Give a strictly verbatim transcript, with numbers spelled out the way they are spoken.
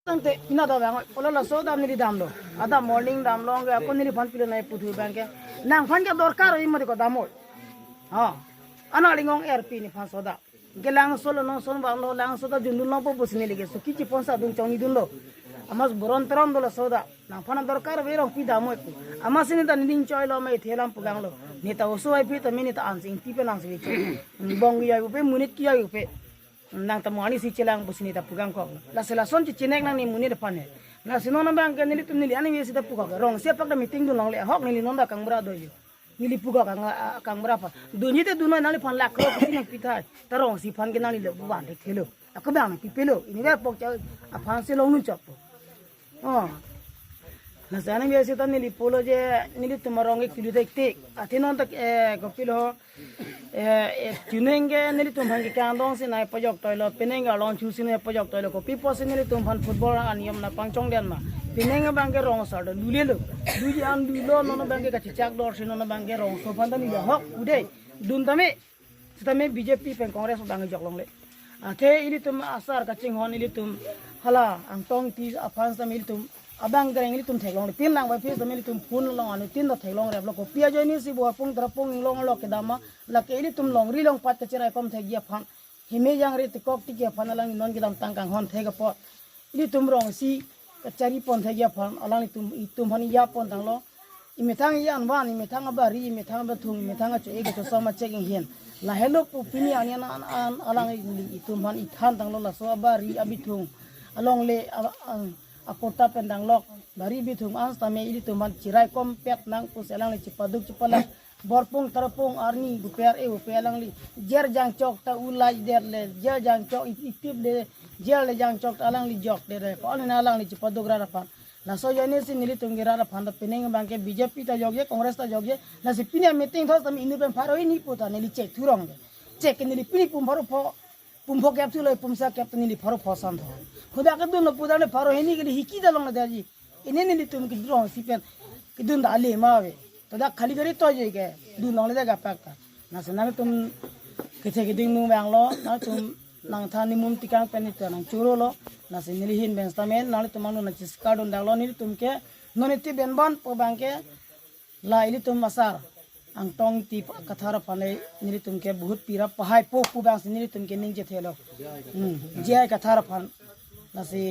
Tangte pina dam abang, olo laso dam neli damlo. Ada morning damlo, angke ako neliphan pilo nai puthu abangke. Nangphan ke dorkar oi mati ko dam oi. Ha. Ana lingong R P neliphan soda. Ke Langso lo non son bang lo, Langso ta jundun lo po pusi neli ke. So kichi ponsa dun chong idun lo. Amas boron teron do laso dam. Nangphan dorkar oi Rongpi dam oi pu. Amas neta neli choi lo mai thelam pugang lo. Neta oso ai pi ta mi neta ansing pi pe nang si. Bong ya pe munit ya pe. Nang ta mo ani si chelang pusi neta pugang kok. Lasi lason chichinek nang ne monit aphan he. Lasi non abangke nelitum neli ani si ta pukok. Rongsi apak ta meeting dun longle ahok neli non ta kangbura do yo. Neli pukok kang, a, kangbura aphan. Dunji te dun noi nangliphan lakh crore pusi nang pithai. Ta Rongsi aphan ke nangli lo buban thek thelo. Ako bang nang pipelo. Ini ber pok cha aphan si long nun chok po. Oh. Lasi ani biasi ta neli pulo je nelitum arong ik tulu tek tik. Athe non ta, eh, kopilo. Eh, eh, tuning ke nelitum aphan ke kangdong si nai pajok toilo, penang ke along chu si nai pajok toilo, kopi pusi nelitum aphan football aniyom nangpangchong den ma. Penang abangke rong asar do, lule lo. Luji an lulo, non abangke kachichak dor si non abangke Rongso aphan ta neli ahok, ude. Dun tame, sitame B J P pen Congress abang jok longle. Athe ilitum asar kachinghon ilitum hala Angtong Ingti aphan sitame ilitum abang kereng ilitum theklongle. Tin lang bai phi sitame ilitum phone long anutin ta theklong replo. Kopi ajoine si Borpung Tarapung Inglong lo kedam ma. Lake ilitum longri longpat kachirai kom thekji aphan. Hime jangre tekok tiki aphan alang non kedamtang kanghon thek apot. Ilitum Rongsi kachari pon thekji aphan alanglitum itum aphan iya pon tanglo. Imethang iya anvan, imethang abari, imethang abathung, imethang acho-e kachosom achek inghin. Lahelo pu pini ani an, an, an alangli itum aphan ithan tanglo laso abari abithung. Alongle a, a, apota pen danglok. Bari bithung an sitame ilitum aphan chirai kom pet nang pusi alangli chipaduk chipalak. Borpung Tarapung arni buper e buper alangli. Jer jangchok ta ulai der le, jer jangchok ip ip le, jer le jangchok ta alangli jok der le. Ko alina alangli chipaduk rat aphan. Laso ajoine si nelitum ke rat aphan ta penang abangke B J P ta jokje, Congress ta jokje. Lasi pini meeting thos tame inut pen pharo hini pu ta neli chek thurong de. Chek ke neli pini pum pharo pho, pum pho kep thulo, pum sa kep ta neli pharo pho san tho. Khuda kedun lo pu ta ne pharo hini ke hiki ta longle derji. Ini nelitum ke Rongsi pen kedun ta ale ma ave. To dak khali gari to je ke dun longle de gapak ta. Lasi nangtum kethe keding mu bang lo, nangtum nangthan nimum tikang pen ita nang churo lo. Lasi neli ahin pen sitame nanglitum angno nang chiskar dun dak lo, nelitum ke non iti benban po abangke la ilitum asar Angtong Ingti kathar aphan le nelitum ke bahut pira pahai po pu abang si nelitum ke ningje thelo. Hmm. J I kathar aphan. Lasi